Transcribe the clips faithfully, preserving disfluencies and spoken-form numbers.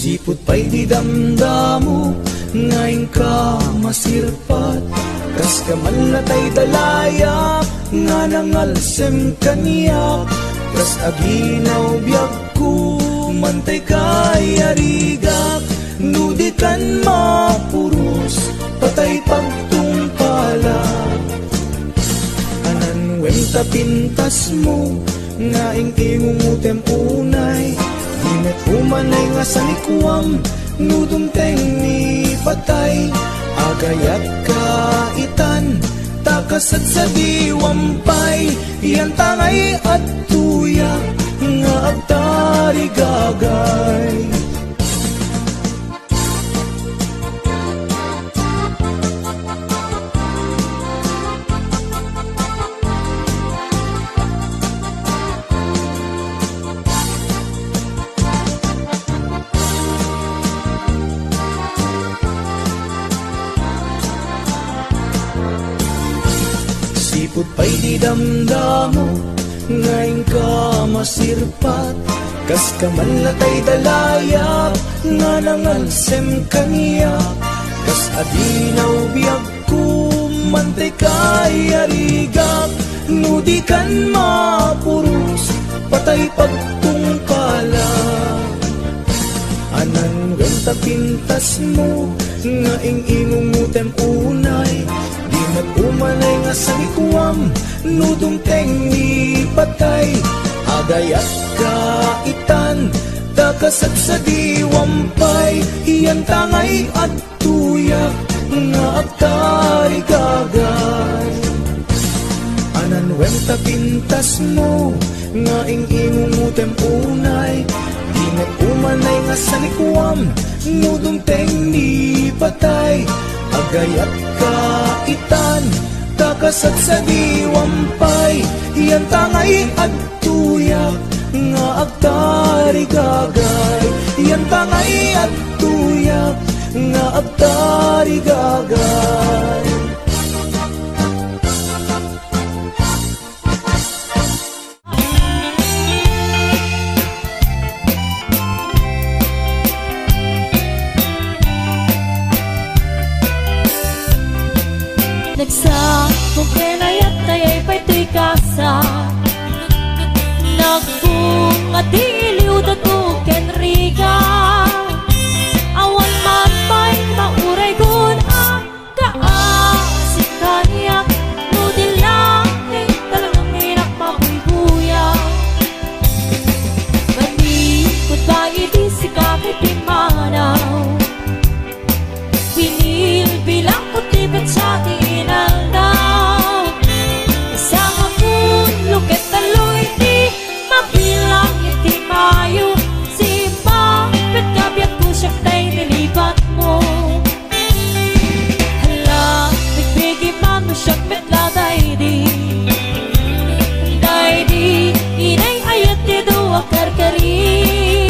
Sipud pay di damdamo nga inka masirpat, kas kaman latay dalayap nga nangalsem kaniak, kas aginaw biagko, mantay kay arigak, no di kan mapuros, patay pagtungpalak. Anan wen ta pintasmo nga ing-ingungotem unay, di met umanay nga sanikuam no dumteng ni patay. Agayat ka itan, ta kasadsadiwam pay, yan ta ngay adtoyak nga agtarigagay. Sipud pay di damdamo nga inka masirpat, kas kaman latay dalayap nga nangalsem kaniak, kas aginaw biagko, mantay kay arigak, no di kan mapuros, patay pagtungpalak. Anan wen ta pintasmo nga ing-ingungotem unay, di met umanay nga sanikuam no dumteng ni patay. Agayat ka itan, ta kasadsadiwam pay, yan ta ngay adtoyak nga agtarigagay. Anan wen ta pintasmo nga ing-ingungotem unay, di met umanay nga sanikuam no dumteng ni patay. Agayat ka itan, ta kasadsadiwam pay, yan ta ngay adtoyak nga agtarigagay, yan ta ngay adtoyak nga agtarigagay. Nagsako ken ayat, tay ay pay toy kasa. Nagbunga ti iliw, dato ken riga. Awan man pay mauraygon a kaasi kaniak, no di laeng talaga nga innak mabuybuya. Manipud ba idi sika ti pimmanaw? Binilbilangko ti petsa ti inaldaw. Sangapun, luket taloy ti mabilang iti Mayo. Simba, petkabiat ko siak tay nilibatmo. Hala, bigbigi man no siak met la daydi. Daydi, inay ayat ti dua karkari.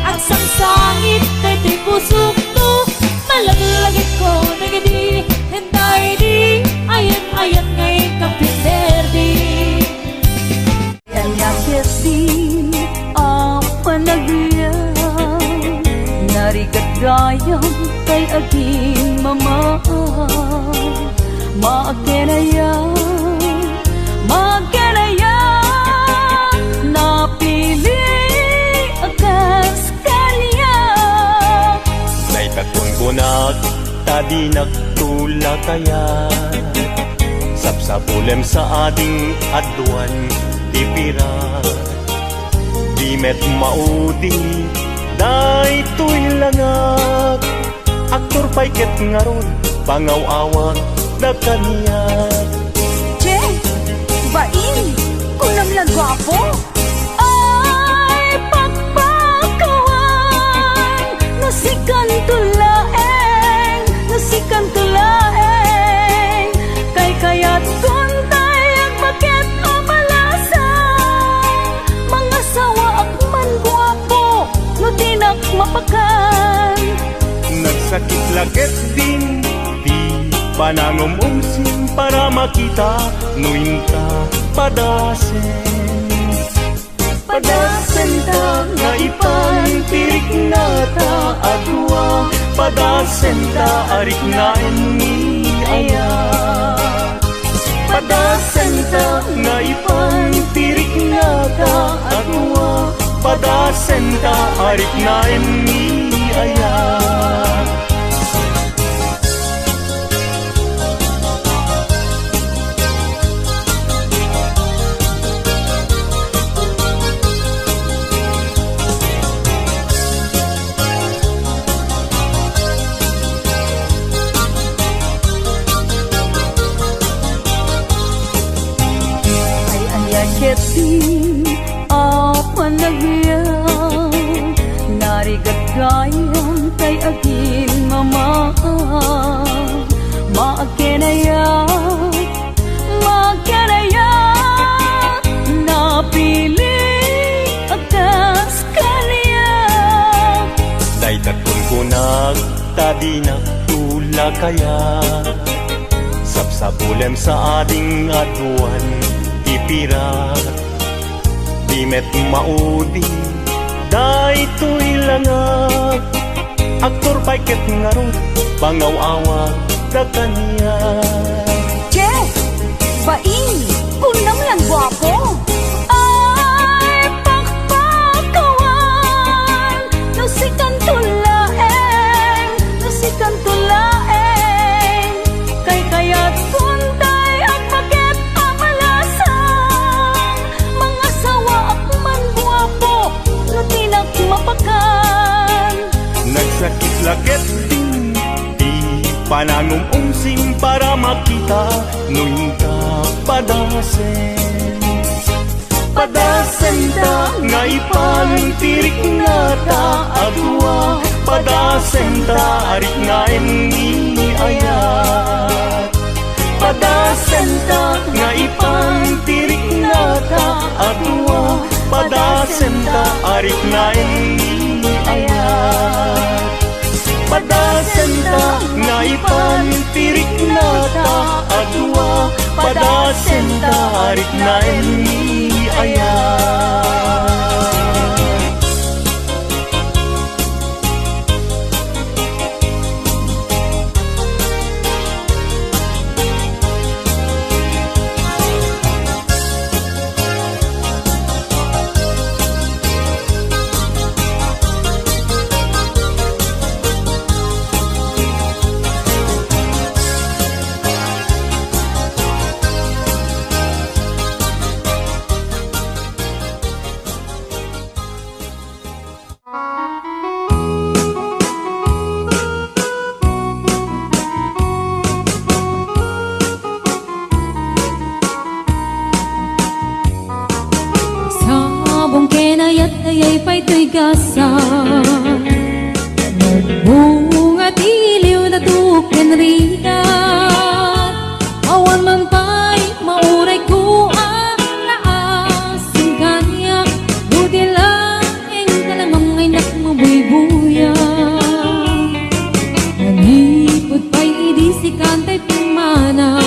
Agsangsangit daytoy pusokto, malaglagipko dagidi. Daydi, ayat-ayat nga inka pinderdi. Kaniak ketdi a panagbiag, narigat gayam tay agingmamag. Maakenaya, maakenaya, napili a kas kaniak. Dayta kunkunak, ta dinak tulakaya. Sapsapulem sa ading aduan ti pirak. Di met maudi daytoy langak. Aktor pay ket ngarud, pangaw-awak da kaniak. Che, bain, kunam la guapo. Ay, pakpakawan, no sikanto laeng, no sikanto laeng, kaykayat kon tay agbaket a malasang. Mangasawaak man guapo, no dinak mapakan. Nagsakit la ketdin ti panangum-umsim para makita no inta padasen. Padasenta nga ipan ti rikna a dua, padasenta a riknaen ni aya. Padasenta nga ipan ti riknata a dua, padasenta a riknaen ni aya. Ay, aya ketdi a panagbiag, narigat gayam tay agin mama. Maakenaya, maakenaya, napili a kas kaniak. Dayta kunkunak ta dinak tulakayan. Sapsapulem sa ading aduan ti pirak. Di met maudi daytoy langak. Aktor pay ket ngarud, pangaw-awak da kaniak. Che! Baing! Kunam lang guapo! Ay, pakpakawan! No sikanto laeng, no sikanto laeng, kaykayat kuntay agpaket a malasang. Mangasawaak man guapo, no dinak mapakan. Nagsakit la ketdin ti panangum-umsim para makita no inka padasen. Padasenta nga ipan ti riknata a dua, padasenta a riknaen ni ayat. Padasenta nga ipan ti riknata a dua, padasenta a riknaen ni ayat. Padasenta nga ipan ti riknata a dua, padasenta a riknaen ni ayat. Sabong ken ayat, ayay pay toy gasa. Nagbunga ti iliw na tuken rigat. Awan man pay mauray ko a laas kaniak. Buti lang Eng kalamang ay nakmabuybuya. Manipud pay idi sikan tay pimmanaw.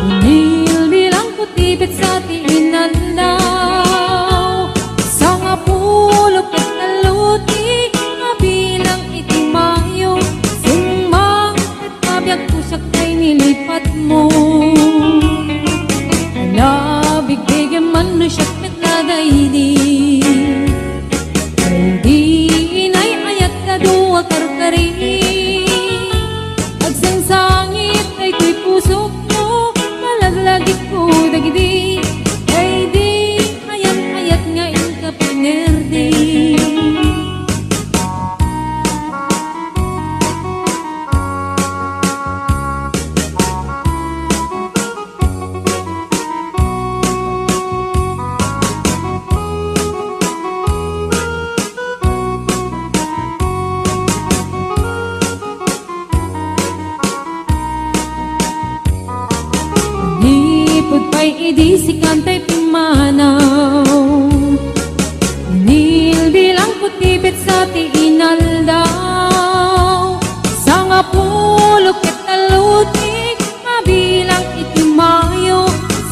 Inilbilang ko ti petsa ti inaldaw. Sangapulo ket tallo ti mabilang iti Mayo. Simmang ket mabiagko siak tay nilipatmo. Ala, bigbigem man no siak met la daydi. Daydi inay-ayat a dua karkari. Agsangsangit daytoy pusokmo, malaglagipko dagidi. Daydi ayan-ayat nga inka pinerdi. Manipud pay idi sikan tay pimmanaw. Inilbilangko ti petsa ti inaldaw. Sangapulo ket tallo ti mabilang iti Mayo.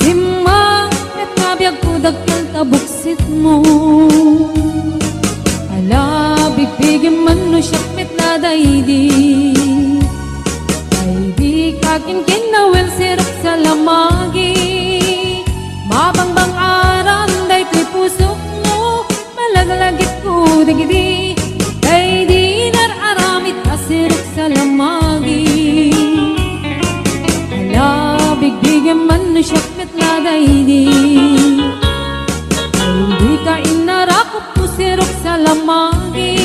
Simmang ket mabiagko dakkel ta buksitmo. Alabig Dagidi, daydi inar-aramid a siruksa lamagi. Ala, bigbigen man no siak met la daydi. Daydi ka inarakop no siruksa lamagi.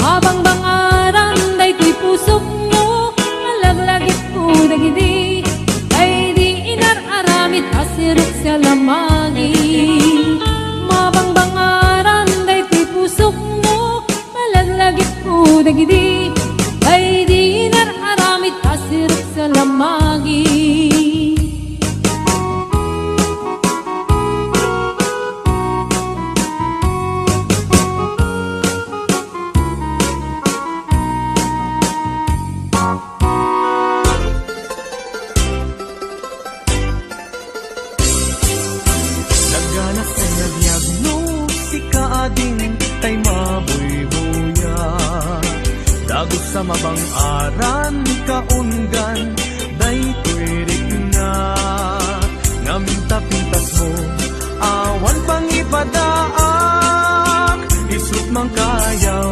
Mabangbang aran daytoy pusokmo, malaglagipko dagidi. Daydi inar-aramid a siruksa lamagi. Mabangbang aran daytoy pusokmo, malaglagipko dagidi. Daydi inar-aramid a siruksa lamagi. Nagganas a nabiag no sika ading tay mabuybuya. Dagus a mabang-aran kaunggan daytoy rikna. Ngamin ta pintasmo, awan pangipadaak, isut mangkayaw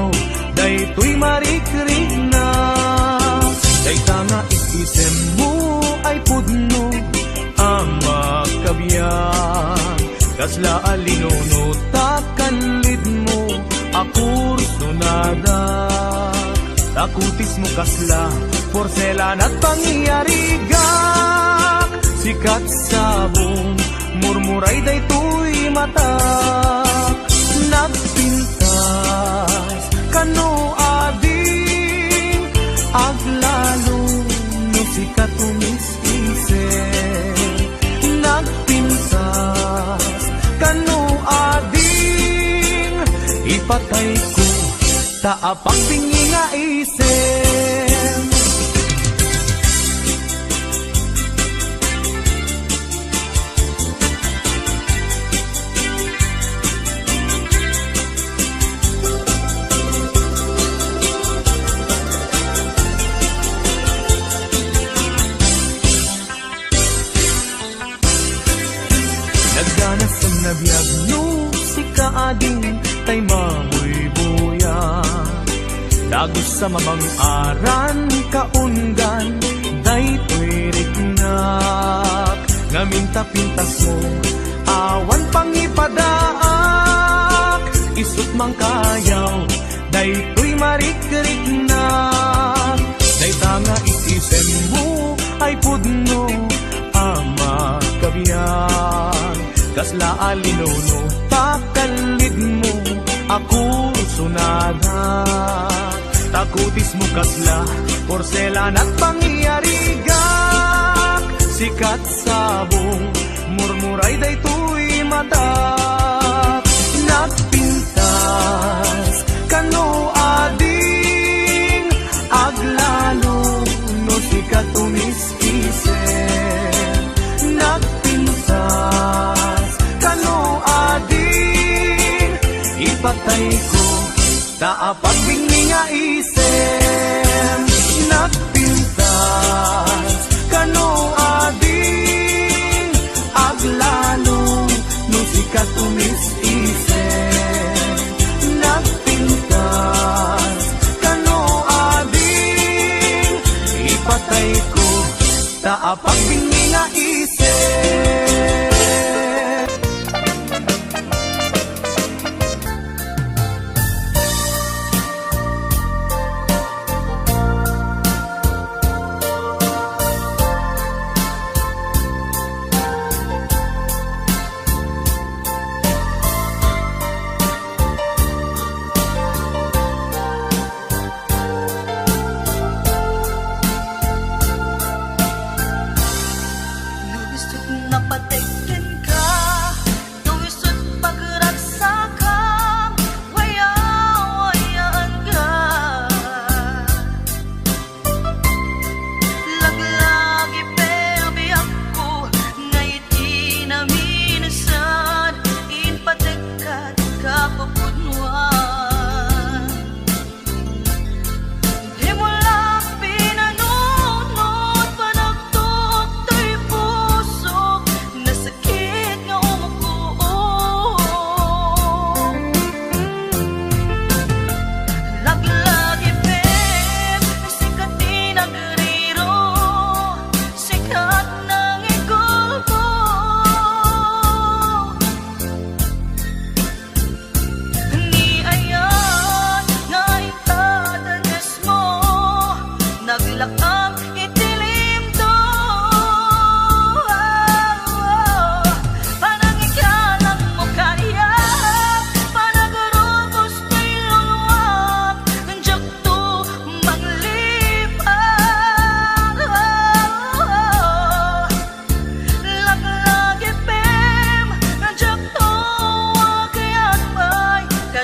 daytoy marikrikna. Dayta nga is-isemmo ay pudno a makabiag. Kasla a linuno ta kanlidmo a kursonadak. Ta kutismo kasla porselan a pangyarigak. Sikat sabong, murmuray daytoy matak. Nagpintas kano ading, aglalo no sika tumis-isip. Nagpintas kano ading, ipatayko ta apagbingi nga isip. Nagganas a nabiag no sika ading tay mabuybuya. Dagus a mabang-aran kaunggan daytoy riknak. Ngamin ta pintasmo, awan pangipadaak, isut mangkayaw daytoy marikriknak. Dayta nga is-isemmo ay pudno a makabiag. Kasla a linuno ta kanlidmo a kursonadak. Ta kutismo kasla porselan a pangyarigak. Sikat sabong, murmuray daytoy matak. Nagpintas kano ading, aglalo no sika tumis-isip. Nagpintas kano ading, ipatayko ta apagbingi nga isip. Nagpintas kano ading, aglalo no sika tumis-isip. Nagpintas kano ading, ipatayko ta apagbingi nga isip.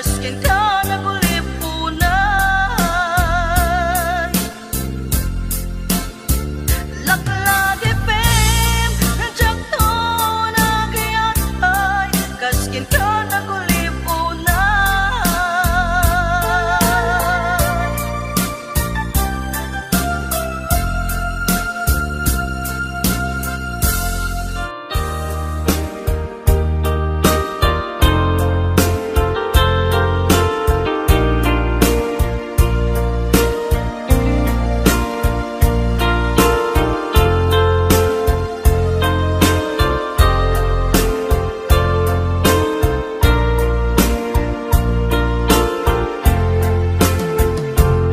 Kenka nagulip unay. Laklagipem, diakto nagayat ay, kas kenka nagulip unay.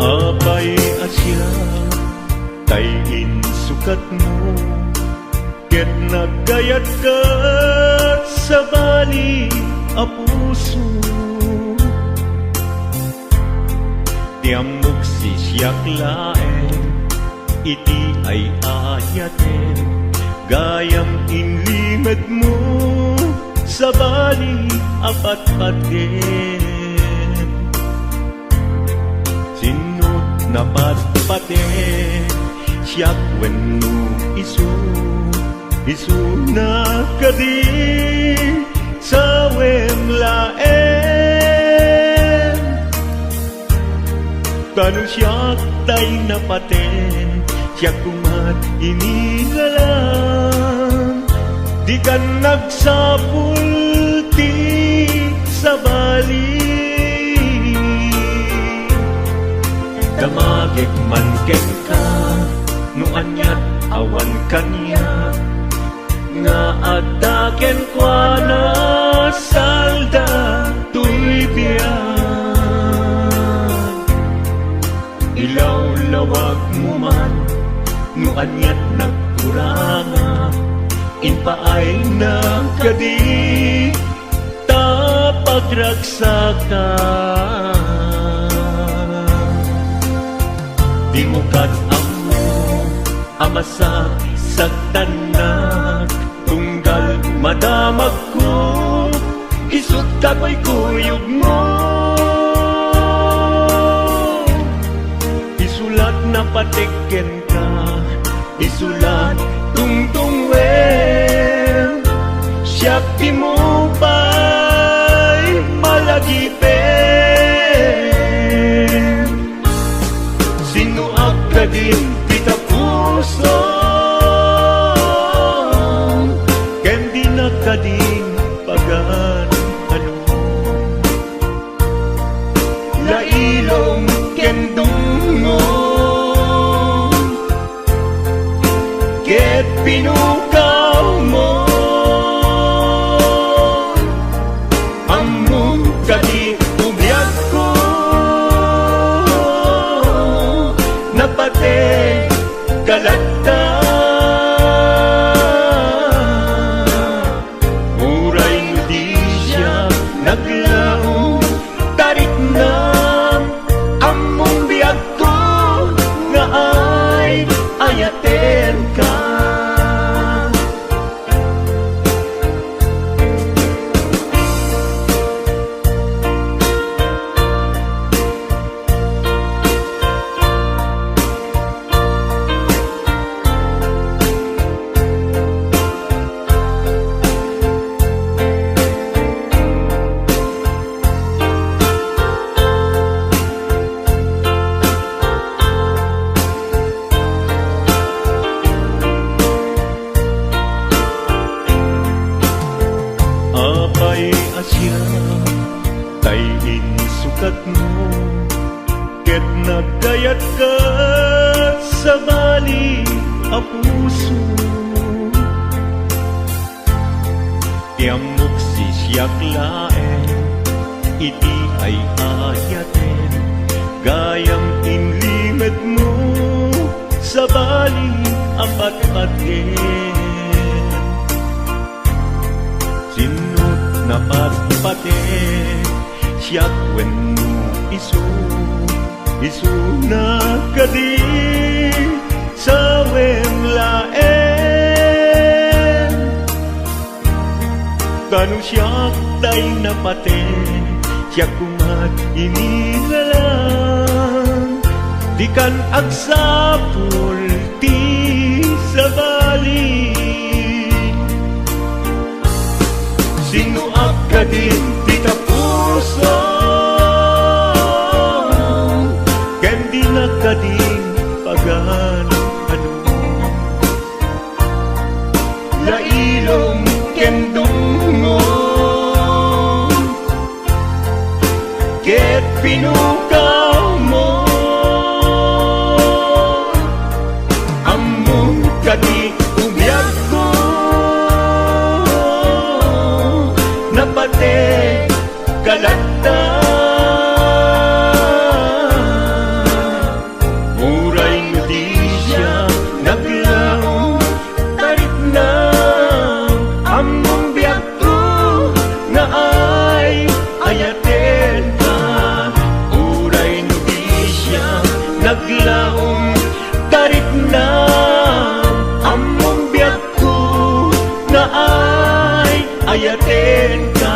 Apay a siak tay insukatmo, ket naggayatka, sabali a puso. Ti ammok sisiak laeng, iti ay-ayatem, gayam inlimedmo, sabali a patpatem. Sinno napatpatem, siak wenno isu, isuna kadi, sawem laeng. Ta no siak tay napaten, siak koma ti inilalan. Dikan nagsapul ti sabali. Damagek man kenka, no aniat awan kaniak, nga adda kenkuana salda toy biag. Ilawlawagmo man no aniat nagkurangak, impaayna kadi ta pagragsaka. Dimo kad ammo a masaksaktannak, tunggal madamagko, isut' kakuykuyogmo. Isulat napatek kenka, isulat tungtungwen, siak dimo pay malagipen. Sinnoak kadin ti tapusom, ken dinak kadin pagan-anom. Lailom ken dungngom ket pinukawmo. Ammom kadi ti biagko, napatek ka latta. Uray no di siak naglaom, tariknam, ammom biagko nga ay-ayatenka. Apay a siak tay insukatmo, ket naggayatka sabali a puso. Ti ammok sisiak laeng iti ay-ayatem, gayam inlimedmo sabali a patpatem. Sinno napatpatem, siak wenno isu, isuna kadi sawem laeng. Ta no siak tay napaten, Siak koma ti iningalan, dikan agsapul ti sabali. Sinnoak kadin ti tapusom, ken dinak kadin pagan-anom. La ilom ken dungngom, ket pinukawmo. Ammom kadi ti biagko, napateg ka latta. Uray no di siak naglaom, tarikna, ammom biagko nga ay-ayatenka. Uray no di siak naglaom, tarikna, ammom biagko nga ay-ayatenka.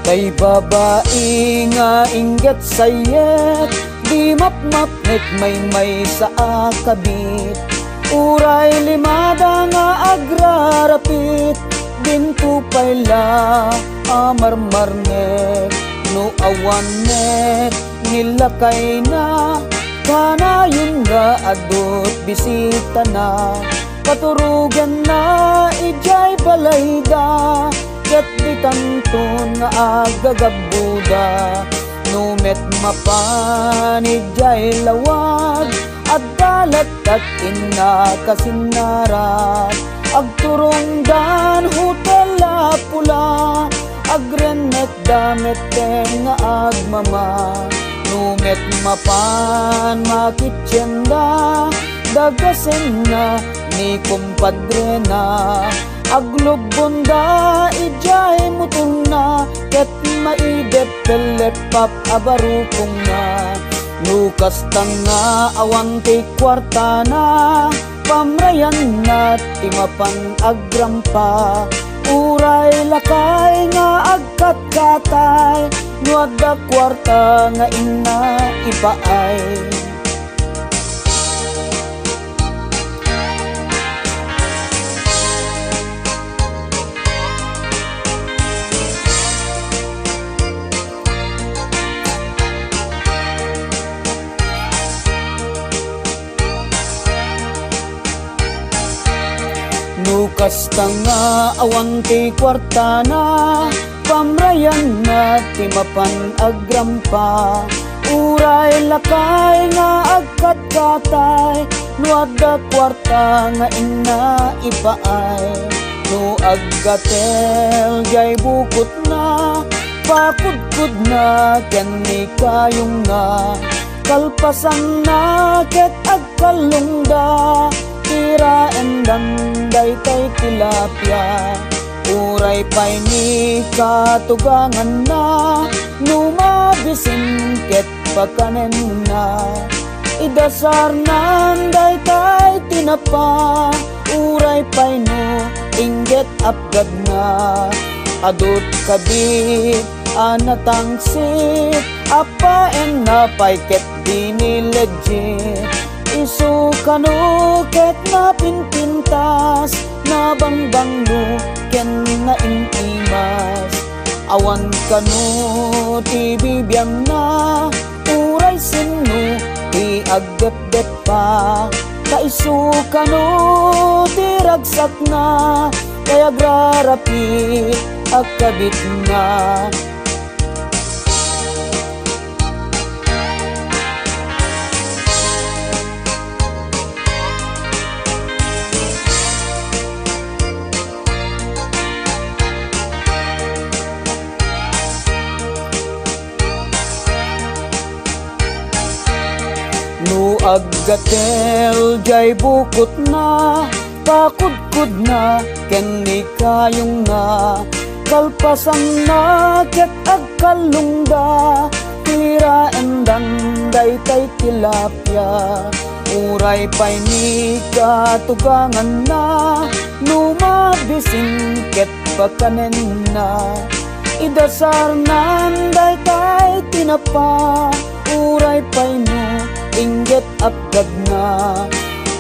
Tay babai nga inggit sayet, di mapmapnek maymaysa a kabit. Uray limada nga agrarapit, dinto pay la a marmarnek. No awan met ni lakayna, kanayon nga adu't bisitana. Paturogenna idiay balayda, ket ditanton nga aggagabbuda. No met mapan idiay lawag, adda lattan innaka sinnarat. Agturongdan hotel a pula, agrennekda metten nga agmama. No met mapan makit-tienda, dagasenna ni kumpadrena. Aglubbonda idiay motorna, ket maidep pelleppap a barukongna. No kasta nga awan ti kuartana, pamrayanna ti mapan agrampa. Uray lakay nga agkatkatay, no adda kuarta nga inna ipaay. No kasta nga awan ti kuartana, pamrayanna ti mapan agrampa. Uray lakay nga agkatkatay, no adda kuarta nga inna ipaay. No aggatel jay bukotna, pakudkodna ken ni kayongna. Kalpasanna ket agkallongda, tiraendan daytay tilapia. Uray pay ni katuganganna, no mabisin ket pakanenna. Idasarnan daytay tinapa, uray pay no inggit apgadna. Adu't kabit a natangsit, appaenna pay ket di ni legit. Isu kano ket napinpintas, nabangbanglo ken naim-imas. Awan kano ti bibiangna, uray sinno ti agdepdeppa. Ta isu kano ti ragsakna, tay agrarapi a kabitna. No aggatel jay bukotna, pakudkodna ken ni kayongna, kalpasanna ket agkallongda, tiraendan daytay tilapia. Uray pay ni katuganganna, no mabisin ket pakanenna. Idasarnan daytay tinapa, uray pay no inggit apdagna.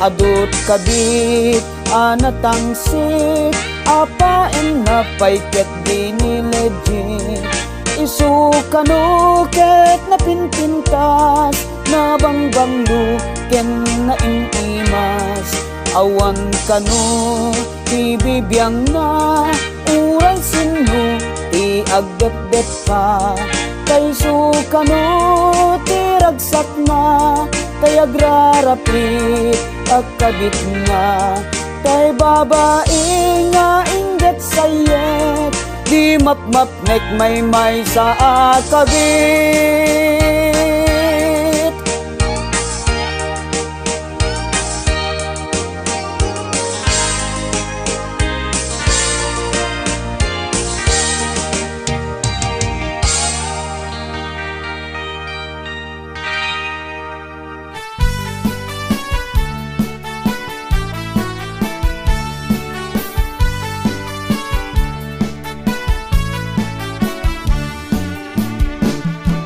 Adut kabit a natangsit, apaenna pay ket di ni legit. Isu kano ket napinpintas, nabangbanglo ken naim-imas. Awan kano ti bibiangna, uray sinno ti agdetdetpa. Ta isu kano ti ragsakna, tay agrarapit a kabitna. Tay babai nga inggit sayet, di mapmapnek maymaysa a kabit.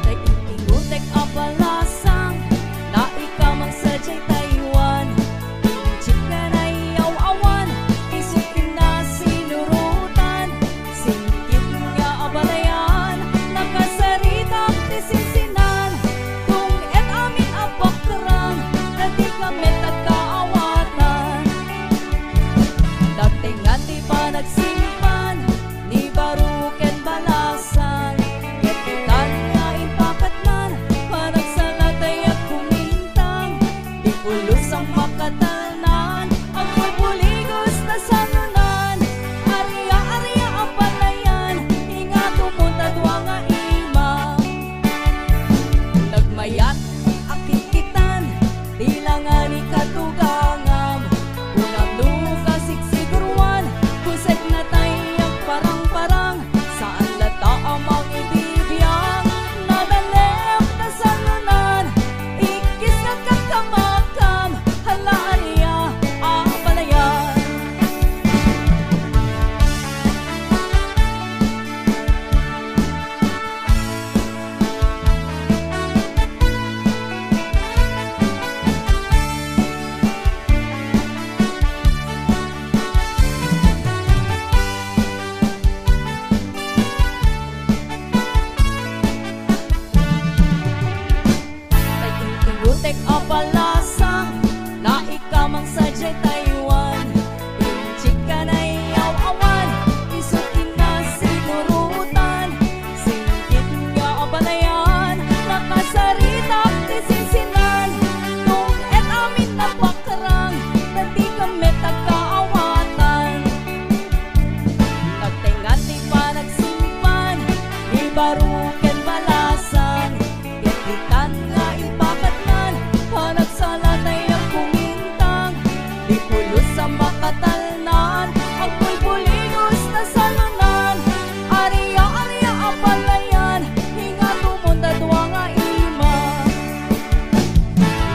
Tay intingotek a balasang, naikamang sadiay Taiwan. Inchik nga naiyaw-awan, isu ti nasinurotan. Singkit nga abalayan, nakasaritak ti sinsinan. Dung-et amin a bakrang, dagiti met agkaawatan. Nagtengnga ti panagsimpan, ni baro ken balasang. Ket ditan nga impakatnan, panagsalatay agkumintang. Ti pulos a makatalnan, agbulbuligos ta salunan. Aria, aria a panayan, ingato mo ta dua nga imam. Nagmayat a kikkitan, ti langani katugangam. Kunam no kasigsiguruan, kusek natay agparangparang. Saan latta a mangibibiang, nadalem ta salunan. Ikkis nga kakamakam, hala aria a panayan. Tay intingotek a balasang, naikamang sadiay Taiwan. Inchik nga naiyaw-awan, isu ti nasinurotan. Singkit nga abalayan, nakasaritak ti sinsinan. Dung-et amin a bakrang, dagiti met agkaawatan. Nagtengnga ti panagsimpan, ni baro ken balasang. Ket ditan nga impakatnan, panagsalatay agkumintang. Di pulos a makatalnan, agbulbuligos ta salunan. Aria, aria a panayan, ingato mo ta dua nga imam.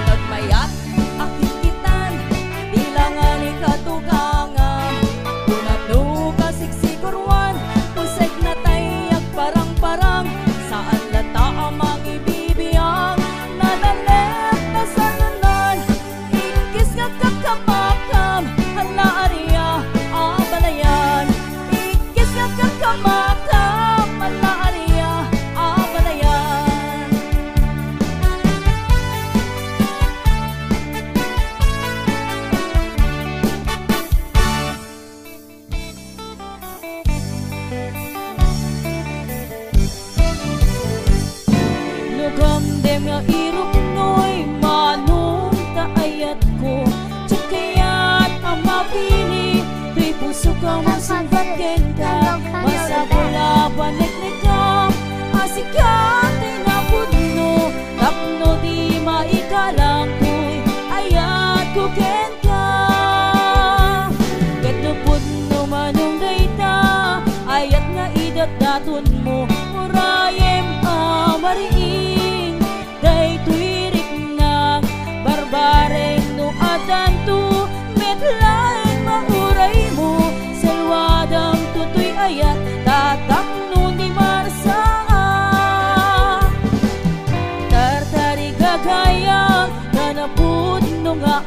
Nagmayat a kikkitan, ti langani katugangam. Kunam no kasigsiguruan, kusek natay agparangparang. Saan latta a mangibibiang, nadalem ta salunan. Ikkis nga kakamakam, hala aria a panayan. Ikkis nga kakamakam, hala aria a panayan. No gamdem nga iruknoy, manong ta ayatko, diak kayat a mapili, ti pusok a mangsungbat kenka, masapul a paneknekam, a sika ti napudno, tapno di maikalang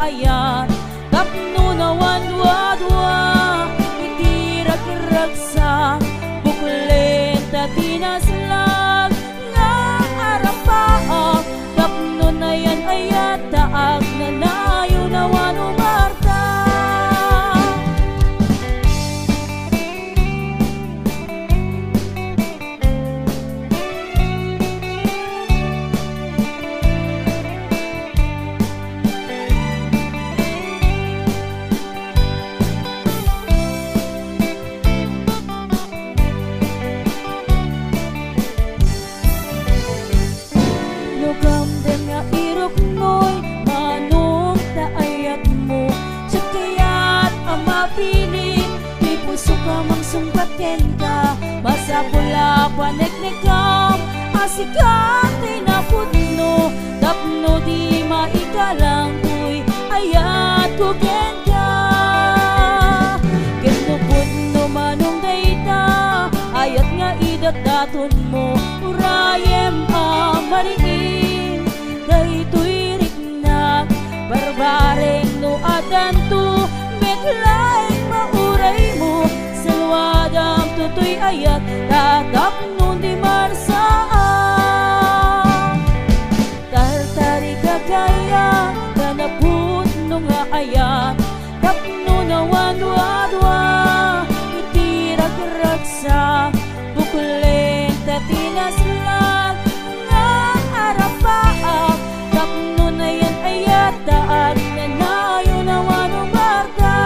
ayat tapno nawan duadua iti ragragsak, buklen ta tinaslag nga arapaak tapno nayan-ayat ta agnanayon awan umarta. No kamdem nga iruknoy, manong ta ayatmo, siak kayat a mapilit, ti puso ka mangsungbat kenka, masapul a paneknekam, a sika ti napudno, tapno di maikalang toy ayatko kenka. Ken no pudno manong dayta, ayat nga idatdatonmo, urayem a mariing, daytoy riknak, barbareng no addanto, met laeng mauraymo, saluadam toy ayat, ta tapno di marsaak. Tartarigagayam, ta napudno nga ayat, tapno nawan duadua iti ragragsak, buklen ta tinaslag nga arapaak, tapno nayan-ayat ta agnanayon awan umarta.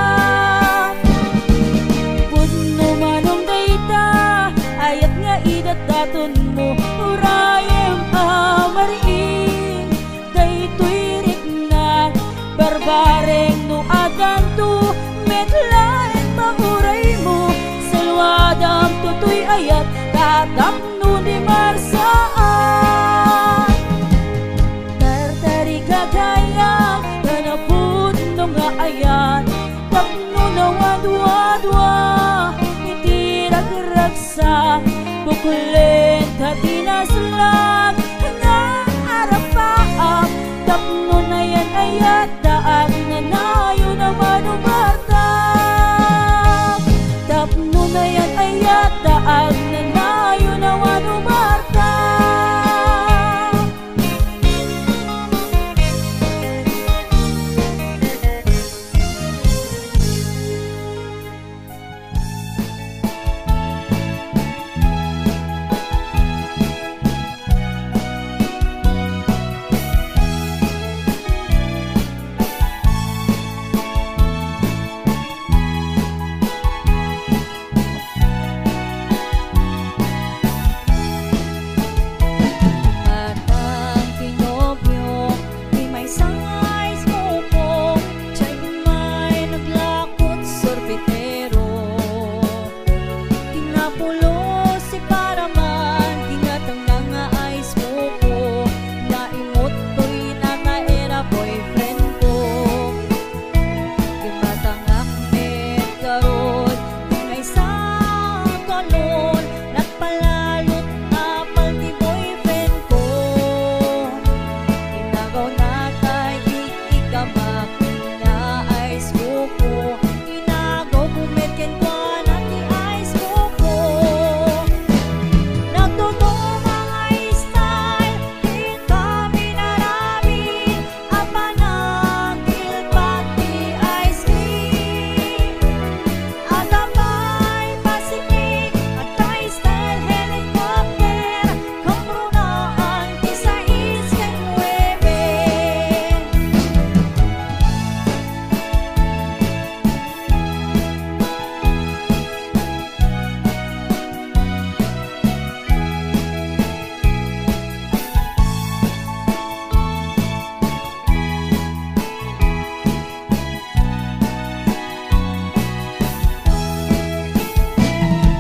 Pudno manong dayta, ayat nga idatdatonmo, urayem a mariing, daytoy riknak, barbareng no addanto, met laeng mauraymo, saluadam toy ayat, ta tapno di marsaak. Tartarigagayam, ta napudno nga ayat, tapno nawan duadua iti ragragsak, buklen ta tinaslag nga arapaak, tapno nayan-ayat ta agnanayon awan umarta. Tapno nayan-ayat ta agnanayon awan umarta. Matang kinobyo, di maysa nga ice kuko, diay umay naglakot sorbetero. Kinapulos ti paraman, kinatangna nga ice kuko, naimut toy nataera boyfriend ko. Ket matangak met garud, di maysa a galon, nagpalalot apal ti boyfriend ko. Inagaw natay ti ikamak nga ice kuko, inagaw met kenkuana ti ice kuko. Nagtutuma nga style, di kami naramin, a panagilpat ti ice cream. Adda pay pasiknik, adda style helicopter, kabrunaan ti sais ken nuebe.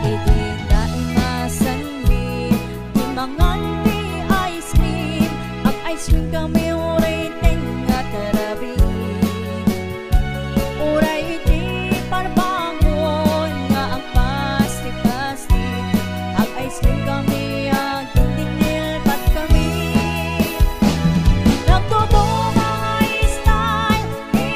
Idi naimasanmi ti mangan ti ice cream, ag-ice cream kami uray tengnga ti rabii. Uray iti parbangon nga agpasti-pasti, ag-ice cream kami, agdingdingilpat kami. Nagtutuma nga style, di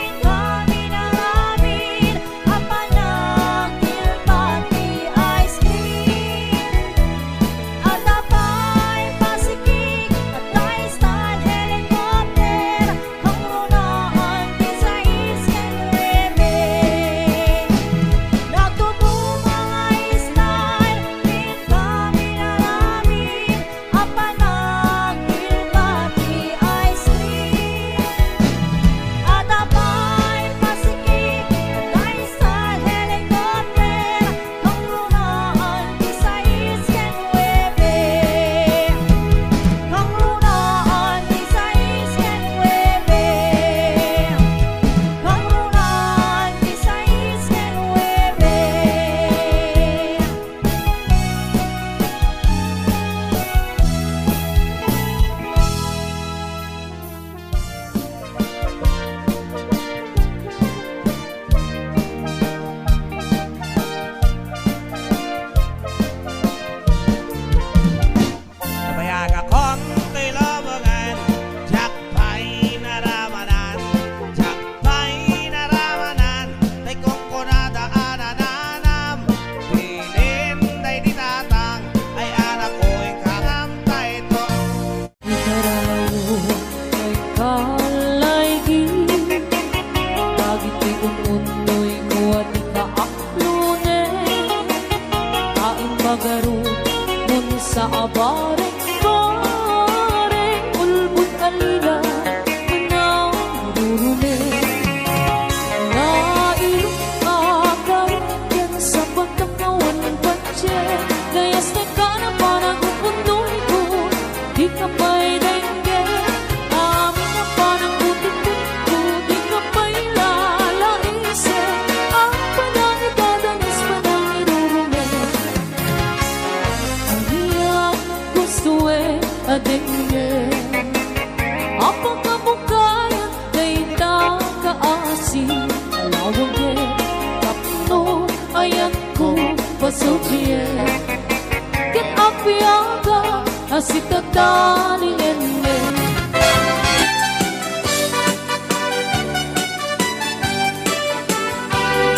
Sitata ni Nene.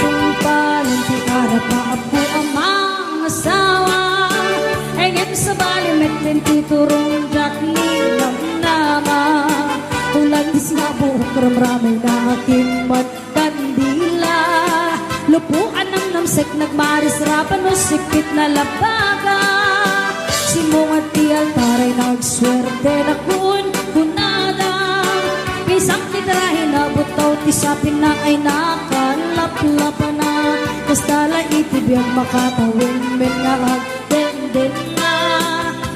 Tungpalen ti arap a apo a mangasawa. Ay ngem sabali met ti turong diak ni namnama. Ulan disna buok ramramay na akin met kandila. Lupo a namnamsek nagmarisrapan no sikpit na labaga. Simungat ti altar ay nagsuerte na kun kunada. Pisang ti trahe na butaw ti sapina ay nakalaplapana. Kasta la iti biag makatawen men nga agdendena.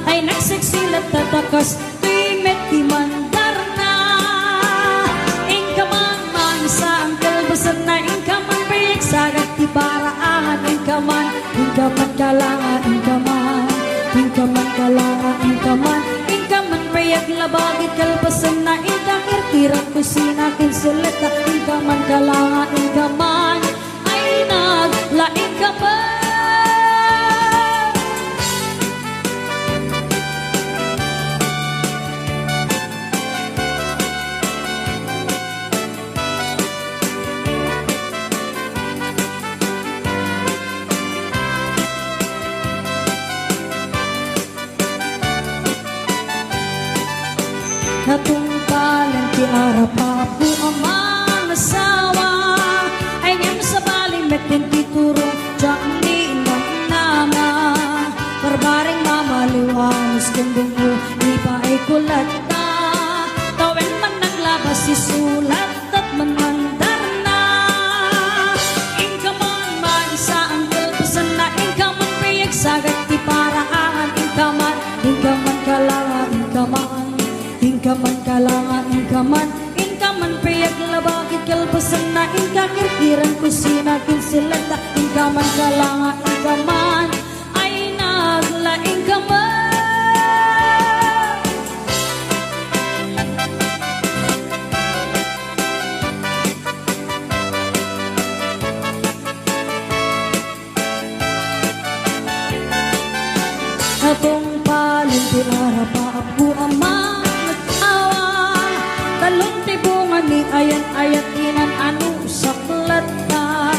Ay nagseksilat tatakas Toy met ti mandarna. Inka man mansa ang kalbasanna, inka man payagsagat ti paraangan, inka man, inka man kalanga, inka man, inka man kalanga, inka man, inka man payaglabag iti kalbasanna, inka kirkiran kusina ken seleta, inka man kalanga, inka man Ay naglaing ka pa. Natungpalan ti arap a apo a mangasawa. Ay ngem sabali met ti turong diak ni namnama. Barbareng mamaliw a misken dungo, di pa ay kulatta. Tawen man naglabas isulat Tat manmandarna. Inka man mansa ang kalpasanna, inka man piyagsagat ti paraangan, inka man, inka man kalanga, inka man, inka man kalanga, inka man, inka man piyaglabag iti kalpasanna, inka kirkiran kusina ken seleta, inka man kalanga, inka man Ay naglaing ka man. Natungpalan ti arap a apo a mangasawa. Talon ti bunga ni ayat-ayat inan a no saklatta.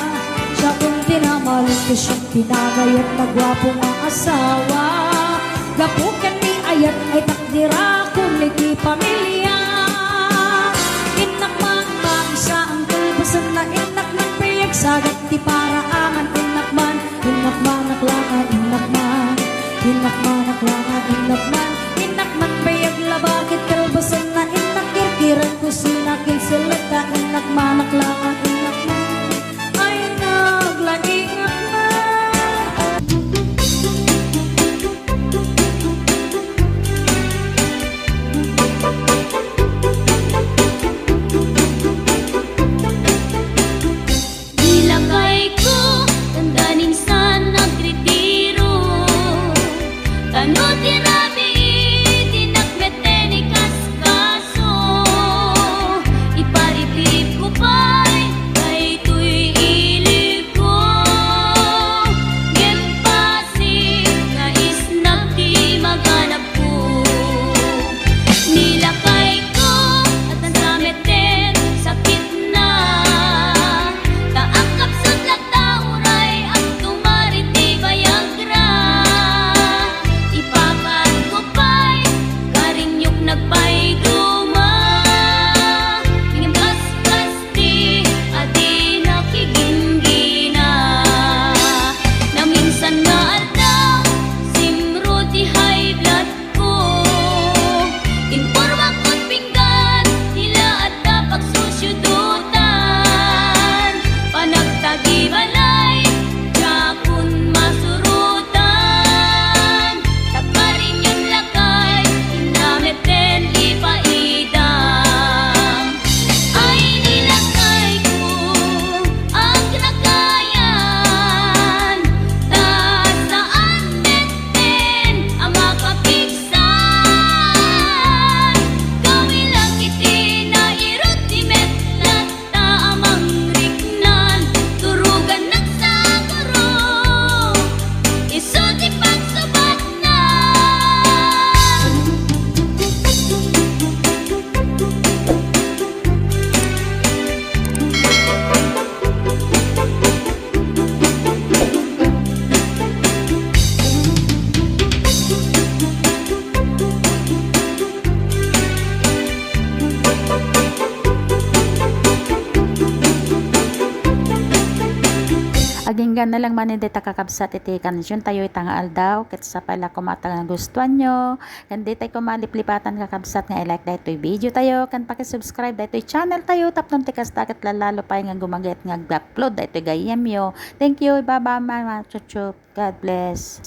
Siak ti namalit ket siak ti nagayat a guapo nga asawa. Gapu ken ni ayat ay takdirakon iti pamilia. Innak man mansa ang kalpasanna, innak man piyagsagat ti paraangan, innak man Innak man aklanga, innak man. Innak man aklanga, innak man. Innak man piyaglabag iti kalpasanna, innak kirkiran kusina ken seleta, innak man aklanga, innak man. Ay naglaing man. Di lakayko, tanda ninsan nagritiro. Tano ti rabii Aginggan na lang manen dayta kakabsat iti kansion tayo ita nga aldaw, ket sapay la koma ta nagustuanyo. Ken dayta koma liplipatan kakabsat nga i-like daytoy video tayo, ken paki-subscribe daytoy channel tayo, tapno ti kasta ket lalalo pay nga gumagayat nga ag-upload daytoy gayyemyo. Thank you, bye-bye, mga chuchup. God bless.